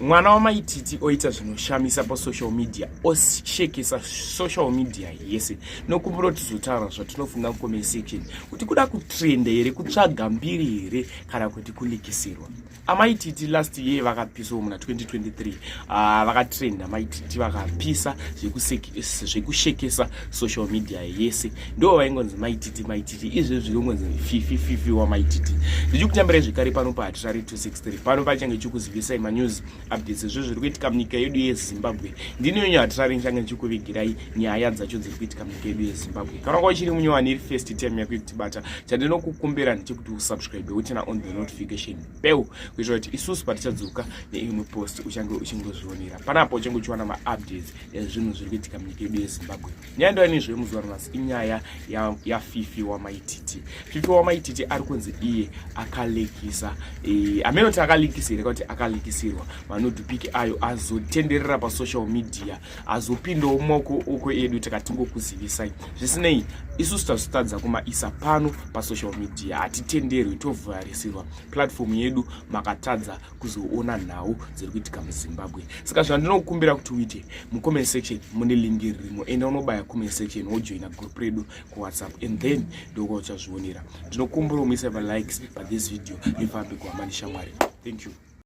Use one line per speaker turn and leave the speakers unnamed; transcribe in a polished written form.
Mwana wamaititi oita zvinoshamisa pasocial media, oshekesa social media yese. Nokumbura tizotaura zvatinofunga mucomment section kuti kuda kutrenda here, kutsvaga mbiri here, kana kuti kulikisirwa. Amaititi last year vakapisawo muna 2023. Vakatrenda maititi, vakapisa zvekushekesa social media yese. Ndo vaingonzi Maititi, Maititi. Izvezvi zvinongonzi Fifi, Fifi waMaititi. Ndichikutambirai zvekare pano paHatirari 263. Pano pachange chikuzivisai manews updates ezvo zviri kuitika munyika yedu yeZimbabwe. Ndini wenyu Hatirari, ndichange ndichikuvigirai nyaya dzacho dziri kuitika munyika yedu yeZimbabwe. Kana wanga uchiri munyowani, iri first time yako yekutibata, chandinokukumbira ndechekuti usubscribe, uturn on the notification bell, kuitira kuti isusu patichadzoka neimwe post uchange uchingozvionera panapo, uchange uchiwana maupdates ezvinhu zviri kuitika munyika yedu yeZimbabwe. Nyaya ndoyanizve muzuva ranhasi inyaya yaFifi waMaititi. Fifi waMaititi ari kunzi iye akalikisa, hameno kuti akalikisa here kuti akalikisirwa manude pic ayo azotenderera pasocial media, azopindawo maoko uko edu. Takatingokuzivisai. Zvisinei, isusu tazotadza kumaisa pano pasocial media, hatitenderwi, tovharisirwa platform yedu, makatadza kuzoona nhau dziri kuitika muZimbabwe. Saka zvandinokumbira kuti uite, mucomment section mune link ririmo, enda unobaya comment section, wojoina group redu kuWhatsApp, and then ndokwa uchazvionera. Ndinokumbira umuise malikes pathis video, rifambe kuhama neshamwari. Thank you.